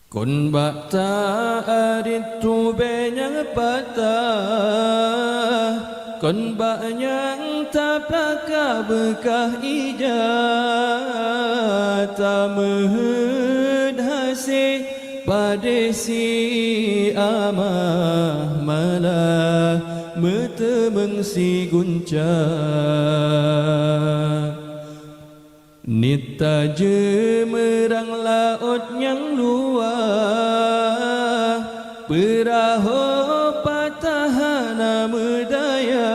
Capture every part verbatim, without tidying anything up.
Kon bak ta arit tubée nyang patah, kon bak nyang taplaka beukah ija, tameuheut hase padé si amah malah meuteumeung si gunca. Nita jeumeurang laôt nyang luwah, peurahô patah hana meudaya,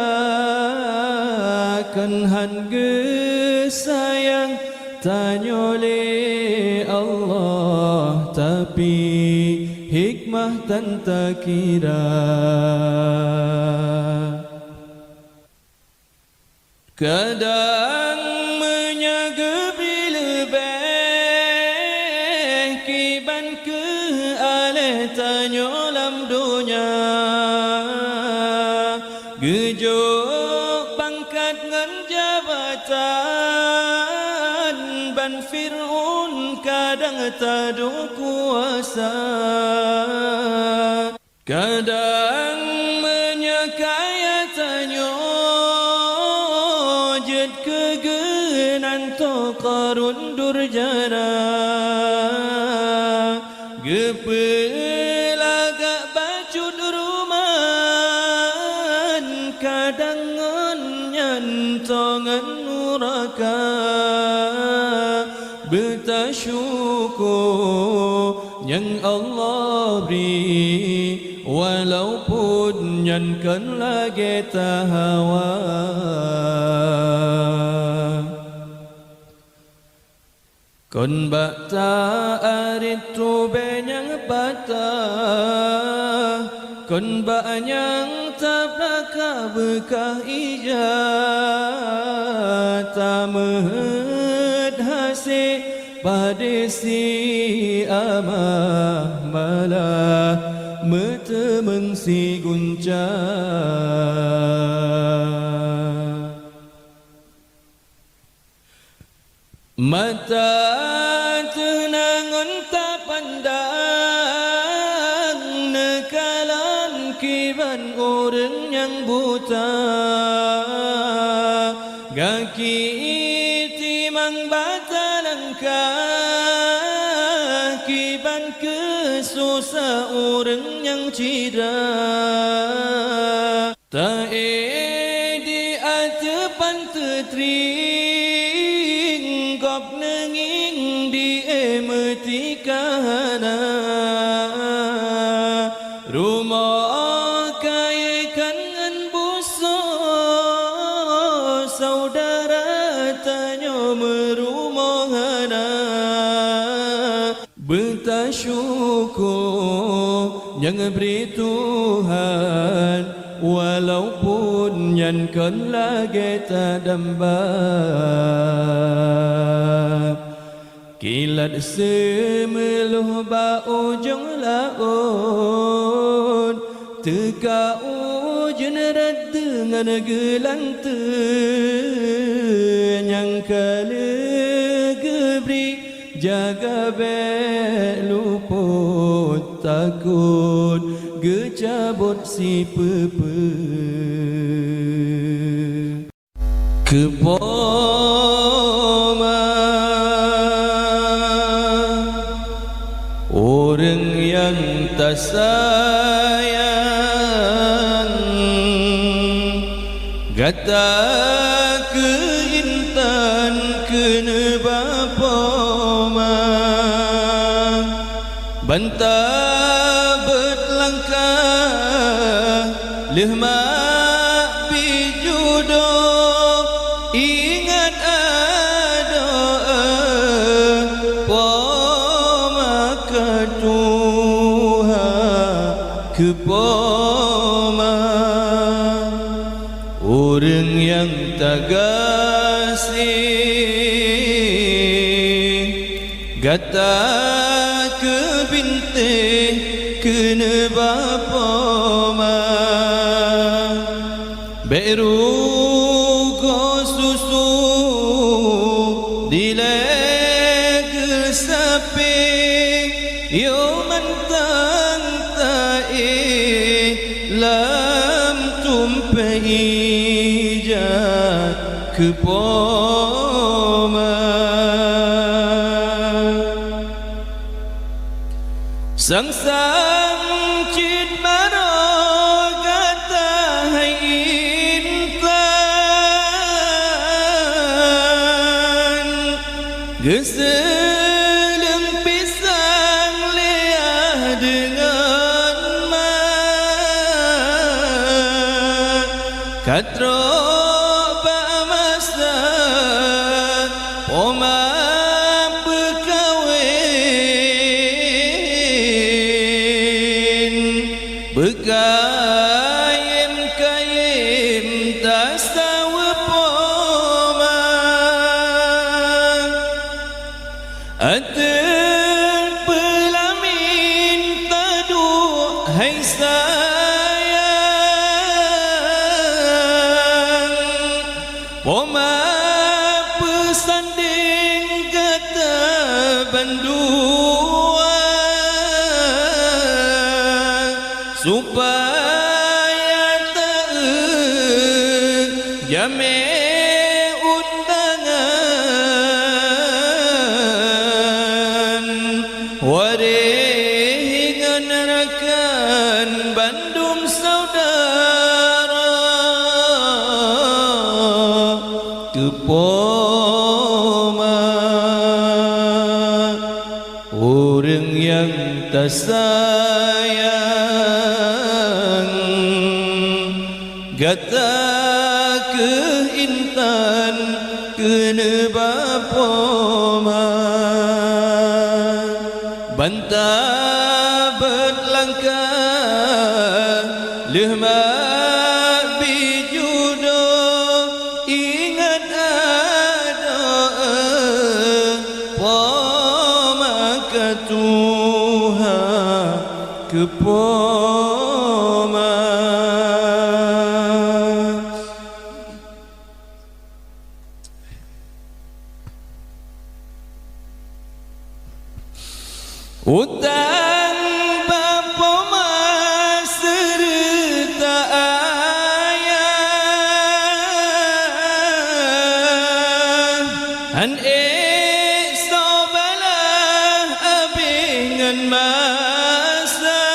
kon han geusayang tanyoe lé Allah, tapi hikmah tan takira. Kadang meunyoe geubri leubeh kiban keu aléh tanyoe lam donya, geujok pangkat ngon jabatan, ban Fir'aun kadang taduek kuasa. Kadang meunyoe kaya tanyoe jeuet keu geuh nan toh Qarun durjana, geupeulagak bacut ruman, kadang ngon nyan toh ngon nuraka. Beutasyukoe nyang Allah bri, walaupun nyan kon lagée tahawa. Kon bak ta arit tubée nyang patah, kon bak nyang taplaka beukah ija, tameuheut hase padé si amah malah meuteumeung si gunca. Mata teuh na ngon tapandang neukalon kiban ureuëng nyang buta, gaki timang bak talangkah kiban keusosa ureuëng nyang cira. Ta-e di ateueh panteutring, gob neungieng di-e meutika hana. Rumoh kayée kan ngon busoe, saudara tanyoe meurumoh hana. Beutasyukoe nyang bri Tuhan, walaupun nyan kon lagée tadamba. Kilat seumeulôh bak ujong laôt, teuka ujeuen rot deungon geulanteue, nyang ka lheueh geubri jaga bék lupot, takot geucabot sipeue-peue. Keu po ma ureuëng nyang tasayang, gata keu intan keuneubah po ma. Ban tabeuet langkah lheueh mak pih judoe, ingat adoe po ma keu tuha, keu po ma. Ureuëng nyang tagaséh, gata keu bintéh keuneubah po ma. Bék rugoe susu dilée geusapé, Yoh mantong taéh lam tumpée ija keu poma. Sang-sang cit maroe gata hai intan, geuseuleung pisang lé yah deungon mak. Ka trok bak masa poma peukawen, beukayém-kayém tasaweue poma. Ateueh peulamin taduek hai sayang, poma peusandeng gata bandua. Supaya taeu jamé undangan, waréh ngon rakan bandum syedara keu poma. Ureuëng nyang tasayang, gata kheueh intan keuneubah poma. Ban tabeuet langkah lheueh mak bi judoe, ingat adoe poma ka tuha keu poma. Utang bak poma seureuta ayah, han ék soe balah abéh ngon masa.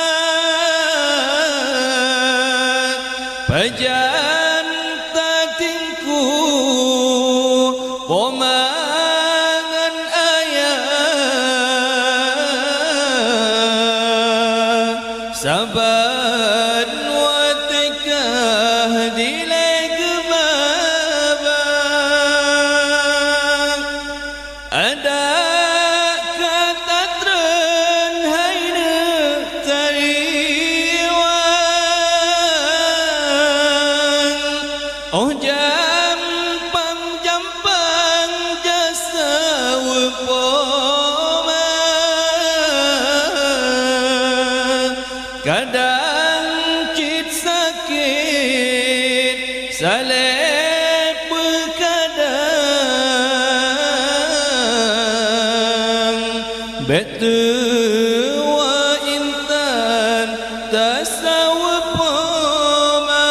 Pajan tatingku poma ngon ayah, saban watée kah dilée geubaba. Adak ka tatreun hai neuk tariwang, óh jampang-jampang ja saweue poma. Kadang cit sakét salée peukadang, bék tuwoe intan tasaweue poma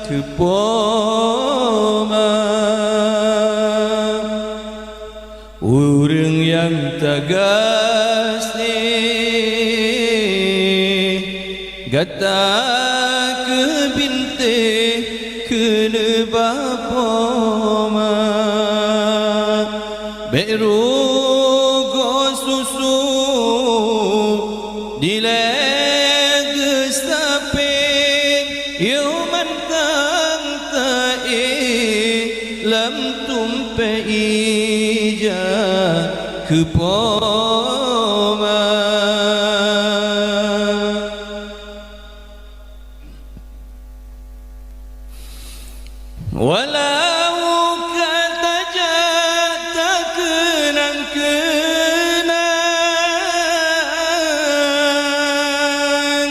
keu poma. Ureuëng nyang tagaséh, gata kheueh bintéh keuneubah poma. Bék rugoe susu dilée geusapé, yoh mantong taéh lam tumpée ija keu poma. Walau ka tajak takeunang-keunang,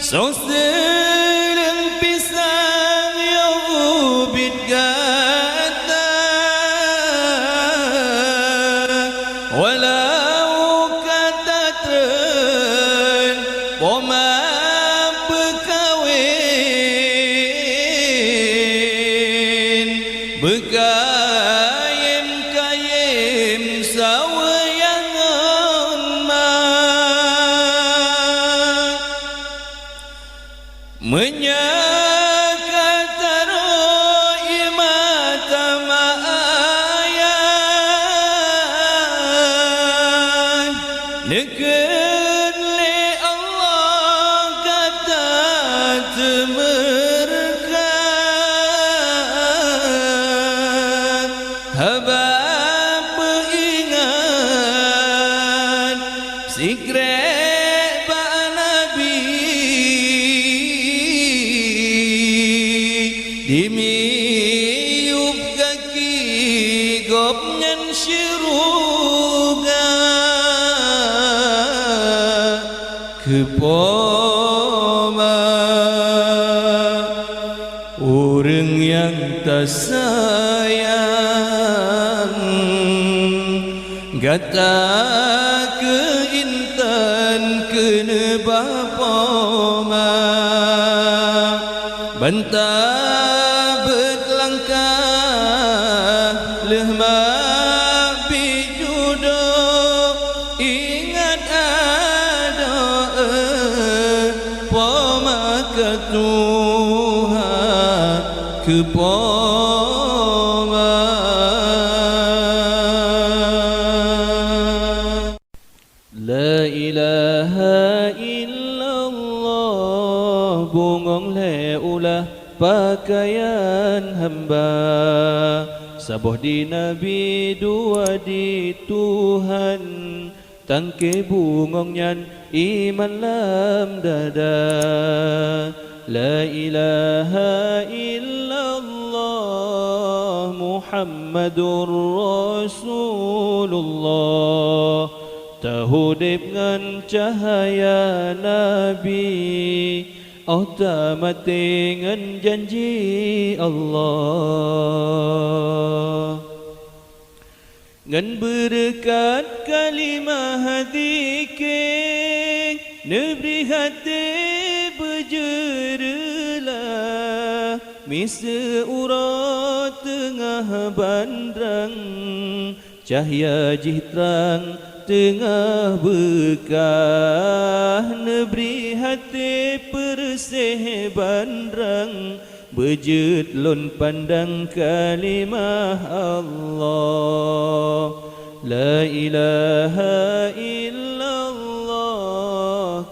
soe seuleueng pisang yoh ubit gata. Saweue nyang ngon ma. Meunyoe ka taroe ié mata meuayah, neukheun lé Allah gata teumeureukat. Haba peuingat sikrek bak Nabi, dimiyueb gaki gobnyan syeuruga. Keu po ma ureuëng nyang tasayang, gata keu intan keuneubah po ma. Ban tabeuet langkah lheueh ma bi judo, ingat adoe po ma ka tuha keu po ma. La ilaha illallah, bungong lhée ulah pakaian hamba. Saboh di Nabi, dua di Tuhan, tangke bungong nyan iman lam dada. La ilaha illallah Muhammadur Rasulullah. Taudeb ngon cahya Nabi, óh tamaté ngon janji Allah. Ngon beureukat kalimah zikir, neubri até beujeureulah, miseue uroe teungoh bandrang, cahya jih trang teungoh beukah, neubri até peureuseh bandrang, beujeuet lôn pandang kalimah Allah. La ilaha illallah,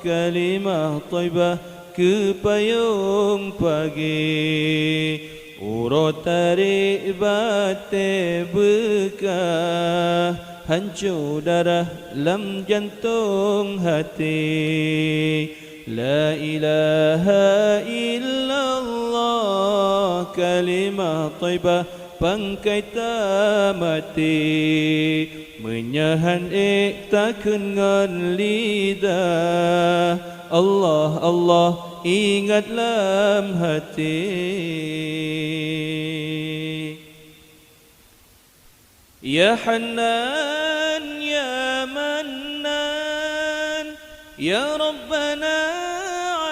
kalimah thaibah keu payong pagée. Uroe tarék batée beukah, hanco darah lam jantong até. La ilaha illallah, kalimah thaibah pangkai tamaté. Meunyoe han ék takheun ngon lidah, Allah, Allah, ingat lam até. Ya Hannan, ya Mannan, ya Rabbana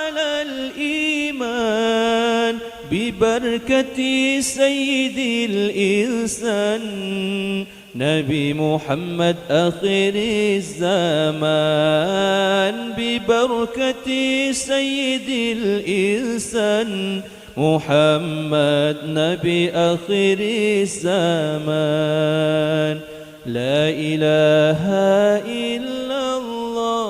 alal iman, bi barakati sayyidil insan, Nabi Muhammad akhiriz zaman, bi barakati sayyidil insan, Muhammad Nabi akhiriz zaman. La ilaha illallah,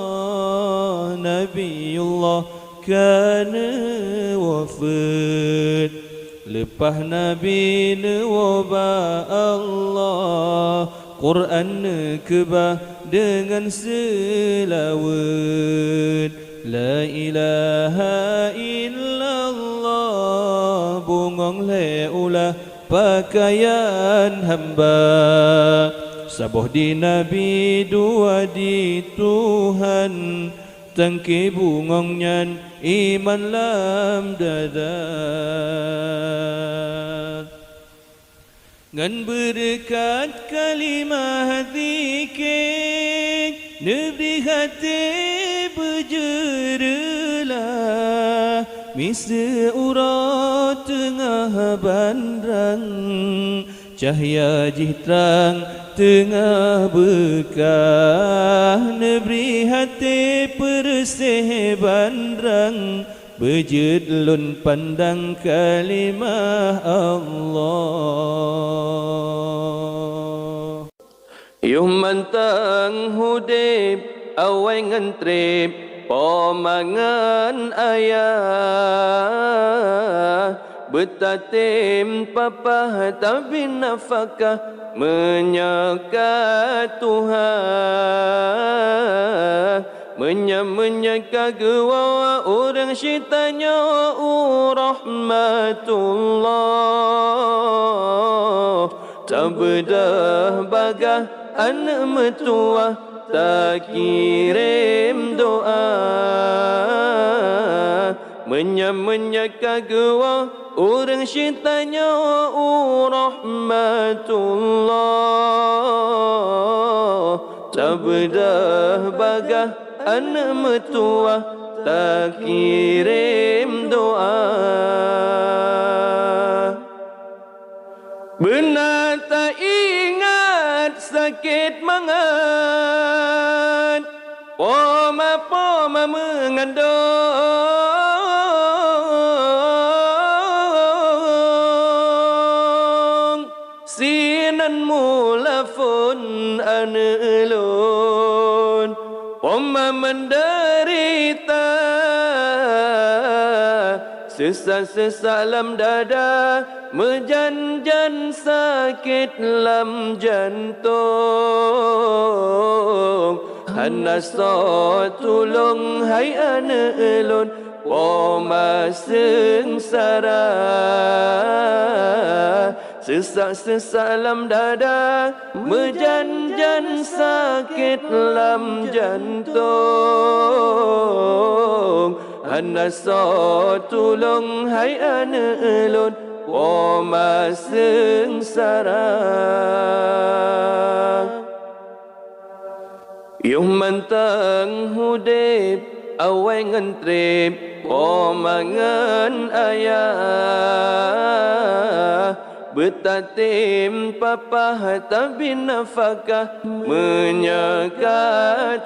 Nabiullah ka neuwafeuet. Leupah Nabi neuwoe bak Allah, Quran neukeubah deungon seulaweuet. La ilaha illallah, bungong lhée ulah pakaian hamba. Saboh di Nabi, dua di Tuhan, tangke bungong nyan iman lam dada. Ngon beureukat kalimah zikir, neubri até beujeureulah, miseue uroe teungoh bandrang, cahya jih trang Teungoh beukah neubri até peureuseh bandrang, beujeuet lôn pandang kalimah Allah. Yoh mantong udeb awai ngon treb, po ma ngon ayah, beutatem papah tabri nafakah meunyoe ka tuha. Meunyoe, meunyoe ka geuwoe ureuëng chik tanyoe u rahmatullah, tabeudôh bagaih aneuëk meutuwah, takirém doá. Meunyoe, meunyoe ka geuwoe ureuëng chik tanyoe u rahmatullah, tabeudôh bagaih aneuëk meutuwah, takirém doá. Beuna taingat sakét mangat, po ma, po ma meungandong. Sinan mula phon aneuëk lôn, po ma meudeurita. Seusak-seusak lam dada, meujan-jan sakét lam jantông. Hana soe tulông hai aneuëk lôn, po ma seungsara. Seusak-seusak lam dada, meujan-jan sakét lam jantông. Hana soe tulông hai aneuëk lôn, po ma seungsara. Yoh mantong udeb awai ngon treb, po ma ngon ayah, beutatem papah tabri nafakah meunyoe ka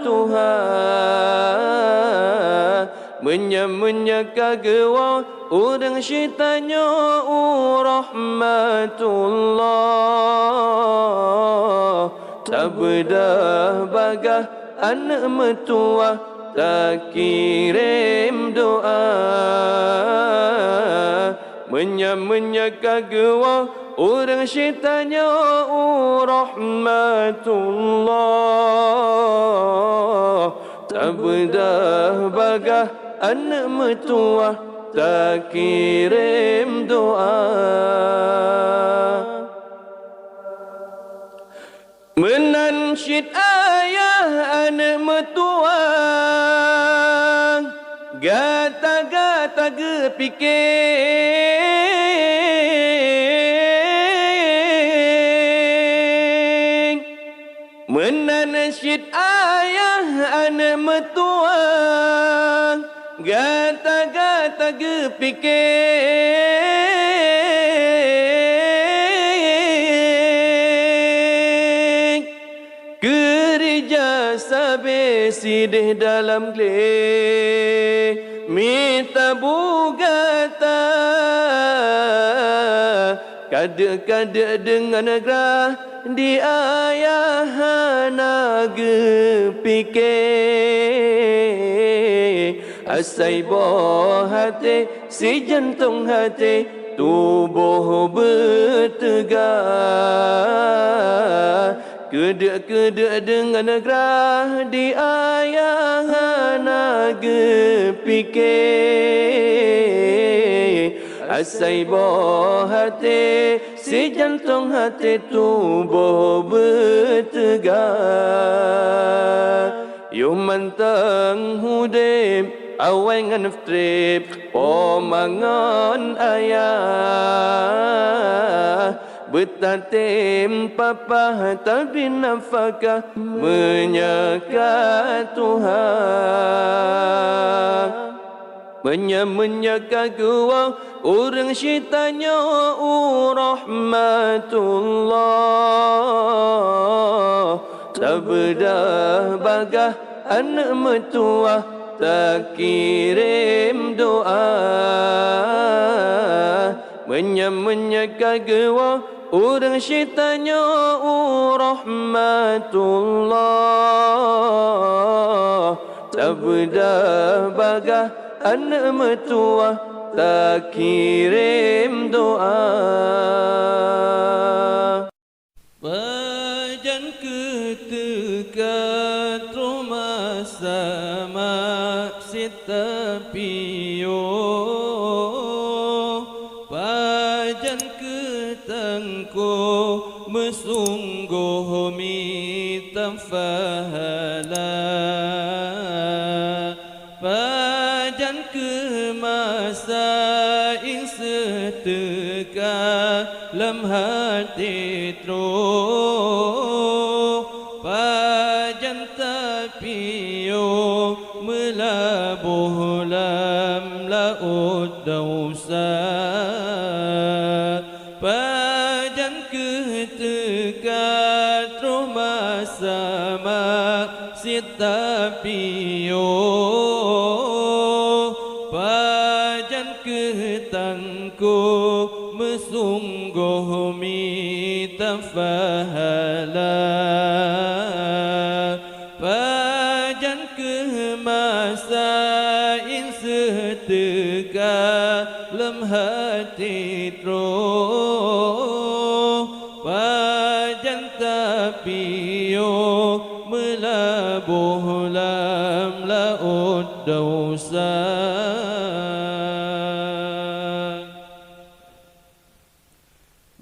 tuha. Meunyoe, meunyoe ka geuwoe ureuëng chik tanyoe u rahmatullah, tabeudôh bagaih aneuëk meutuwah, takirém doá. Meunyoe, meunyoe ka geuwoe ureuëng chik tanyoe u rahmatullah, tabeudôh bagaih aneuëk meutuwah, takirém doá. Meunan cit ayah aneuëk meutuwah, gata-gata geupike. Meunan cit ayah aneuëk meutuwah, gata-gata geupike. Keurija sabe sideh dalam glé, mita bu gata. Kadeuek-kadeuek deungon grah di ayah hana geupike. Asai boh até, sijantong até, tuboh beuteuga. Keudeuek-keudeuek deungon grah di ayah hana geupike. Asai boh até, sijantong até, tuboh beuteuga. Yoh mantong udeb awai ngon treb, po ma ngon ayah, beutatem papah tabri nafakah meunyoe ka tuha. Meunyoe, meunyoe ka geuwoe Ureuëng syitanyoe u rahmatullah, tabeudah bagaih aneuëk meutuwah, takirém doá. Meunyoe-meunyoe ka geuwoe ureuëng syitanyoe u rahmatullah, tabeudah bagaih aneuëk meutuwah, takirém doá. Pajan keu teuka troh masa maksiat tapiôh? Pajan keu tangko meusunggoh mita pahala? Pajan keu masa inseuh teuka lam até troh? Pajan tapiôh meulaboh lam laôt desya? Pajan keu teuka troh masa maksiat tapiôh? Pajan keu tangko meusunggoh mita pahala? Pajan keu masa inseuh teuka lam até troh? Pajan tapiôh meulaboh lam laôt desya?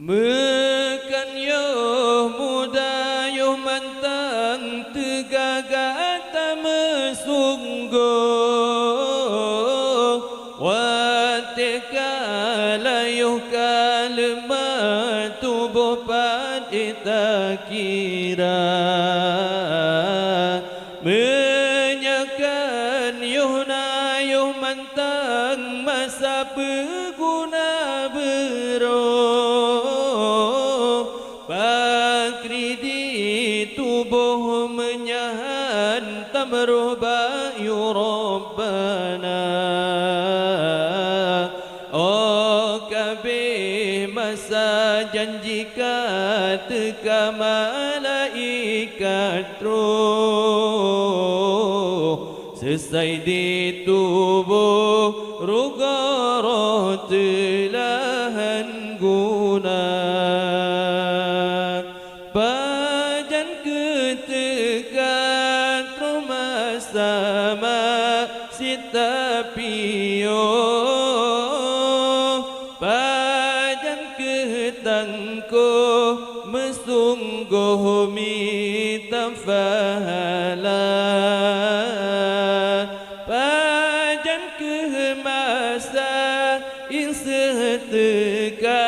Meukan yoh muda yoh mantong teuga gata meusunggoh, watée ka layoh ka leumah tuboh pat éh takira. Meunyoe kan yoh na yoh mantong masa peuguna beurôh, pakri di tuboh meunyoe han tamroh bayu Rabbana. Oh kabeh masa janji ka teuka malaikat troh, seusai di tuboh rugoe roh teulahan guna. Pajan keu teuka troh masa maksiat tapiôh? Pajan keu tangko meusunggoh mita pahala? Pajan keu masa inseuh teuka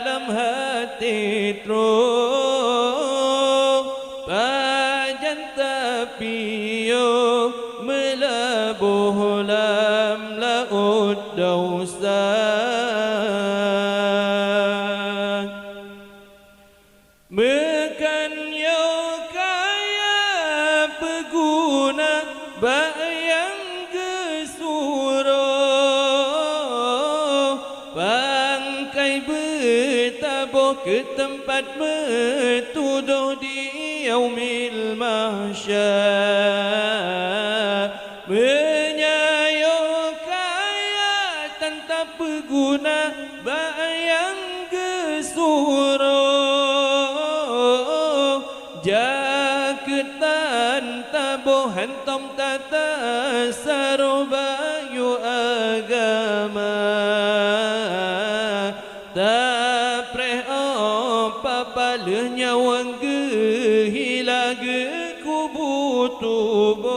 lam até troh? Pajan tapiôh meulaboh lam laôt desya? Meukan yoh kaya peuguna bak nyang geusuroh, pangkai beutaboh keu teumpat meutudôh di Yaumil Mahsya. Meunyoe kaya tan tapeuguna bak nyang geusuroh, jak keutan taboh hantom tata saroh bayu agama. Tapreh oh papa lheueh nyawöng geuhila geukubu tuboh.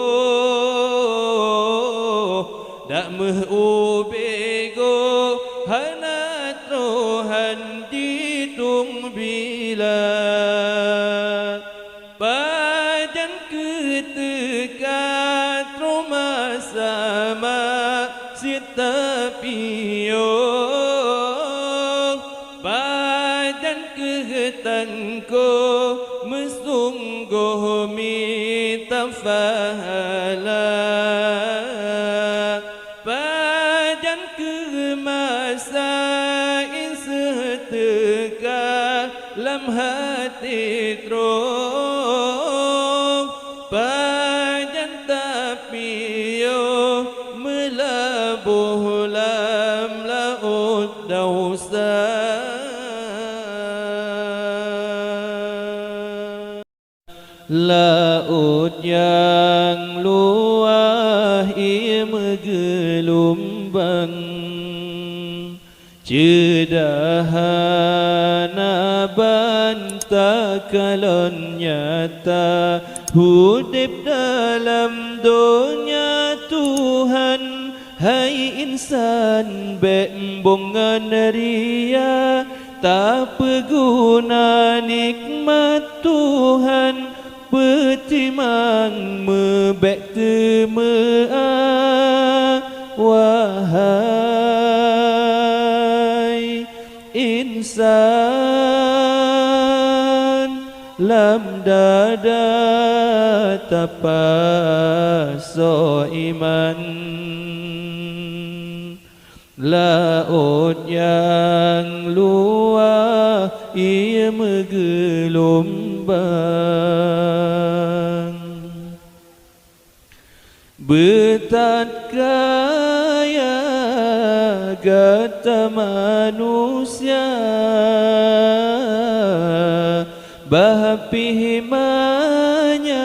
Dak meuh ubé goh hana troh han jitueng bila. Pajan keu teuka troh masa maksiat tapiôh? Mitafahala, pajan keu masa inseuh teuka lam hati troh, pajan tapiôh meulaboh lam laôt dausa. Laôt nyang luwah ie meugeulumbang, ceudah hana ban takalon nyata, udeb dalam donya Tuhan. Hai insan, bék mbong ngon ria, tapeuguna nikmat Tuhan, peutimang meubék teumeu'a. Wahai insan, lam dada tapasoe iman. Laôt nyang luwah ie meugeulumbang. Beutat kaya gata manusia, bah pih manyang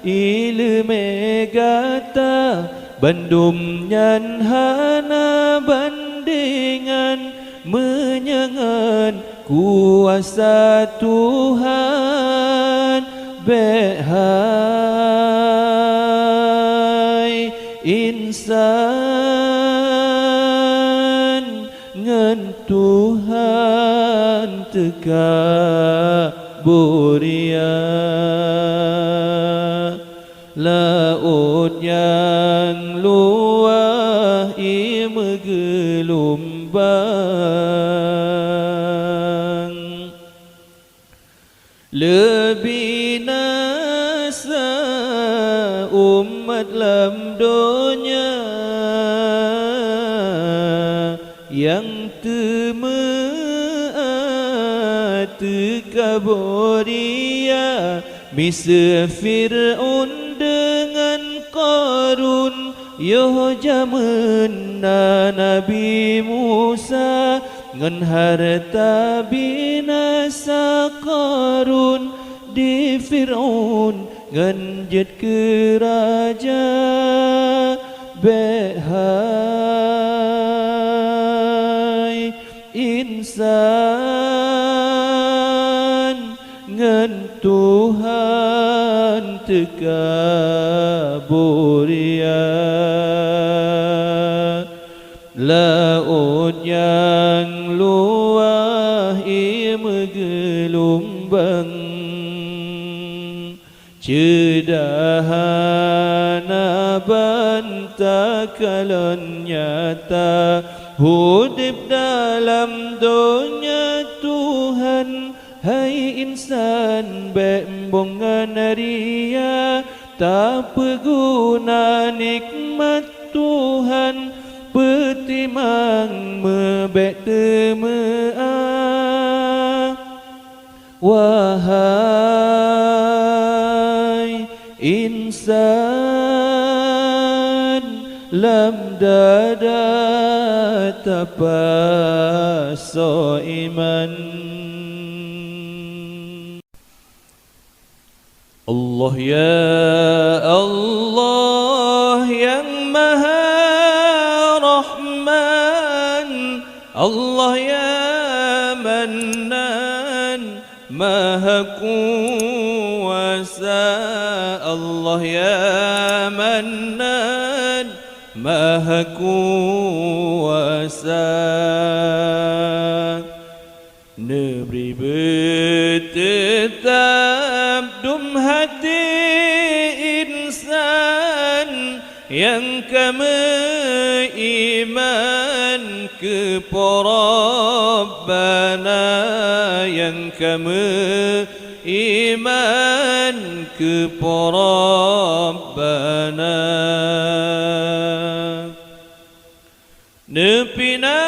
iéleumé gata, bandum nyan hana bandengan meunyoe ngon kuasa Tuhan. Bék hai insan, ngon Tuhan teuka boh ria. Laôt nyang luwah ie meugeulumbang. Leubinasa umat lam donya nyang teumeu'a teuka boh ria, miseue Fir'aun deungon Qarun. Yoh jameun na Nabi Musa ngon hareuta binasa Qarun, di Fir'aun ngon jeuet keu raja. Bék hai insan, ngon Tuhan teuka boh ria. Laôt nyang luwah ie meugeulumbang. Ceudah hana ban takalon nyata, udeb dalam donya Tuhan. Hai insan, bék mbong ngon ria, tapeuguna nikmat Tuhan, peutimang meubék teumeu'a. Wahai insan, lam dada tapasoe iman. Allah ya Allah nyang Maha Rahman, Allah ya Mannan, Maha Kuasa, Allah ya Mannan, Maha Kuasa. Neubri beuteutab dum hati insan nyang ka meuiman keu Po Rabbana, nyang ka meuiman keu Po Rabbana. Neupina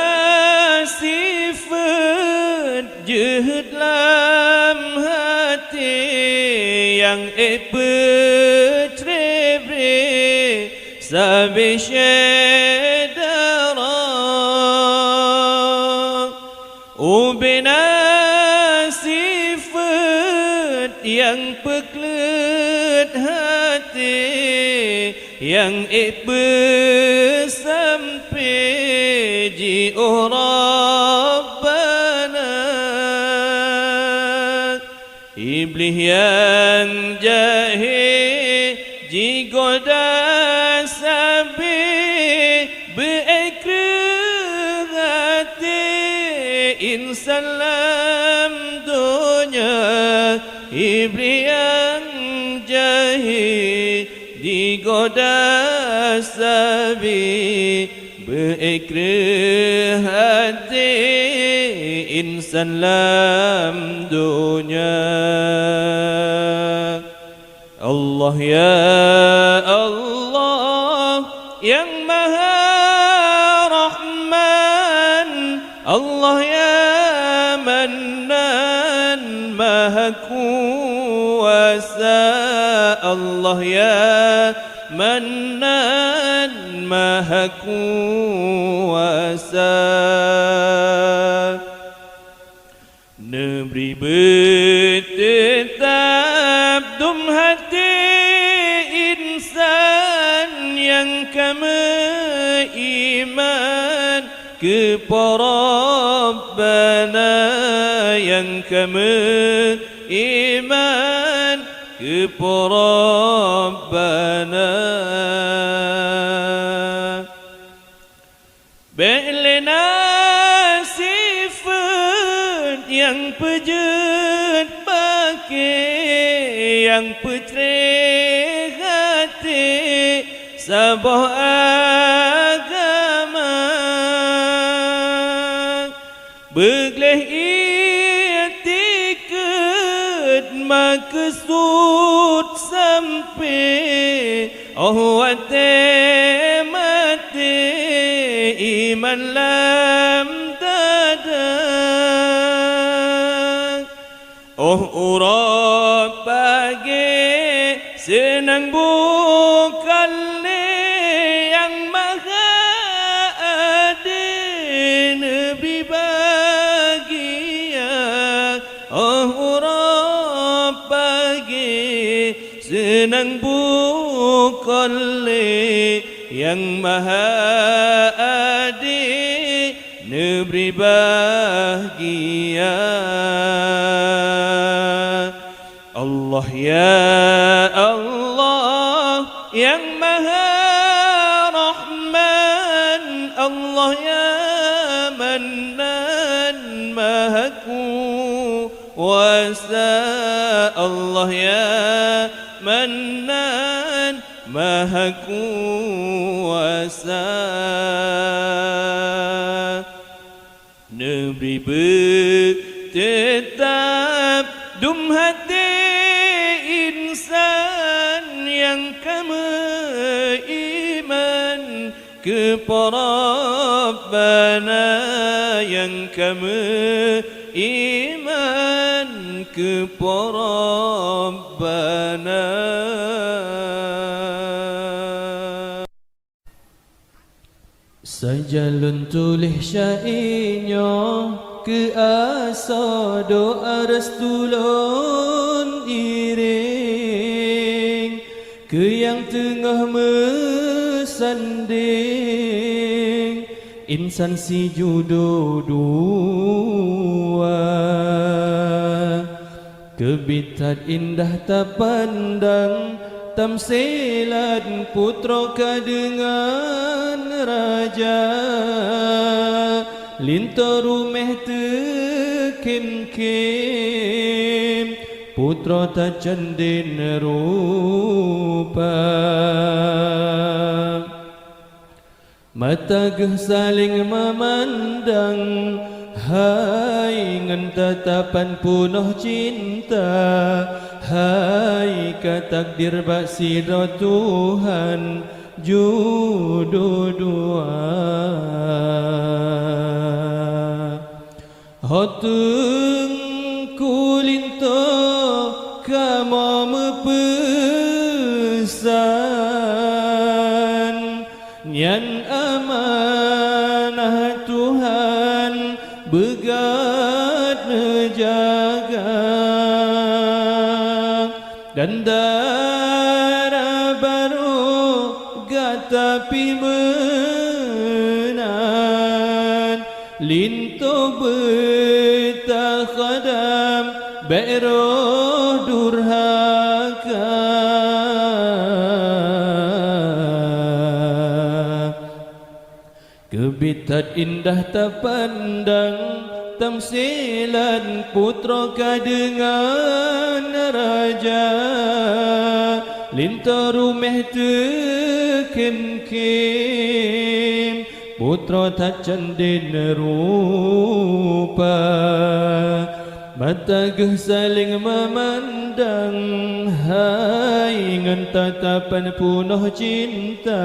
sifeuet jeuhet lam até nyang ék peucré-bré sabe syedara. Ubena sifeuet nyang peukleuet até, nyang ék peusampoe jiôh Rabbana. Iblih nyang jahé jigoda sabe beu-ék kreueh até insan lam donya. Iblih nyang jahé jigoda sabe beu-ék kreueh até insan lam donya. Allah ya Allah nyang Maha Rahman, Allah ya Mannan Maha Kuasa, Allah ya Mannan Maha Kuasa. Neubri beuteutap dum até insan nyang ka meuiman keu Po Rabbana, nyang ka meuiman keu Po Rabbana. Bék lé na sifeuet nyang peujeuet bak kée, nyang peucré até saboh agama. Beugleh iktikeut meukeusut sampoe óh watée maté iman lam dada. Óh uroe pagée seunang bukon lé Nyang Maha Adé neubri bahagia. Óh uroe pagée seunang bukon lé Nyang Maha Adé neubri bahagia. Allah ya Allah, Nyang Maha Rahman, Allah ya Mannan, Maha Kuasa, Allah ya Mannan, Maha Kuasa. Neubri beuteutap dum até insan nyang ka meuiman keu Po Rabbana, nyang ka meuiman keu Po Rabbana. Sajan lôn tuléh syaé nyoe keu asoe doa restu lôn iréng keu nyang teungoh meusandéng insan sijudoe dua. Keubiet that indah tapandang tamsilat putroe ka deungon raja, linto ruméh teukhém-khém putroe tacandén rupa. Mata geuh saléng meumandang, hai ngon tatapan peunoh cinta, Hai ka takdir bak sidroe Tuhan judo dua. Ho Teungku Linto kamoe meupeusan, nyan amanah Tuhan beugat neujaga. Dan dara barô gata pih meunan, linto beutakhadam bék roh durhaka. Keubiet that indah tapandang tamsilan putroe ka deungon raja, linto ruméh teukhém-khém, putroe that candét rupa. Mata geuh saléng meumandang, hai ngon tatapan peunoh cinta,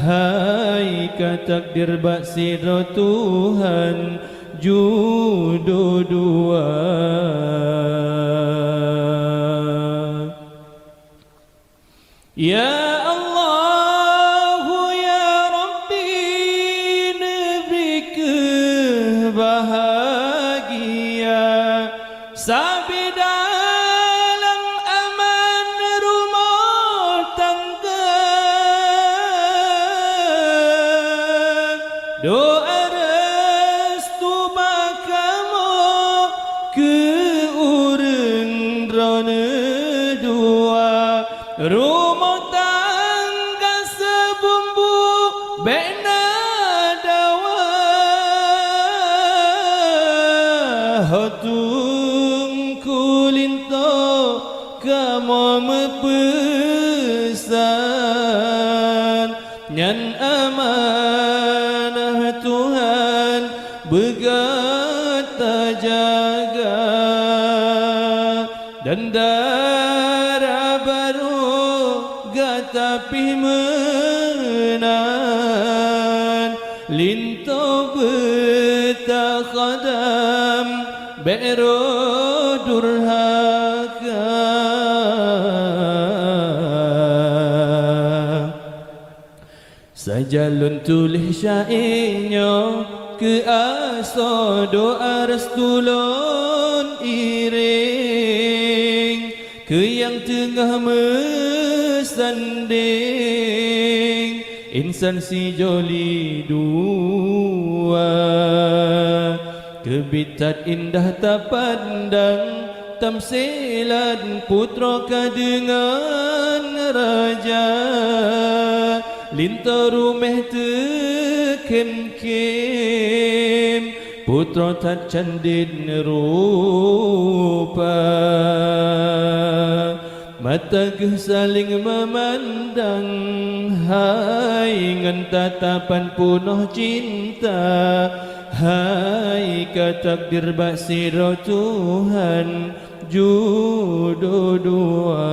hai ka takdir bak sidroe Tuhan judo dua. Ya Allah, ya Rabbi, neubri keuh bahagia sabe dalam aman rumoh tangga. Doa restu bak kamoe keu ureuëng droeneuh dua. Rumoh tangga seubumbue bék na dawa. Ho Teungku Linto kamoe meupeusan, nyan amanah Tuhan beugat tajaga. Dan dara barô gata pih meunan, linto beutakhadam bék roh durhaka. Sajan lôn tuléh syaé nyoe keu asoe doa restu lôn iréng, keu nyang teungoh meusandéng insan sijoli dua. Keubiet that indah tapandang tamsilan putroe ka deungon raja, linto ruméh teukhém-khém, putroe that candét rupa. Mata geuh saléng meumandang, hai ngon tatapan peunoh cinta, hai ka takdir bak sidroe Tuhan judo dua.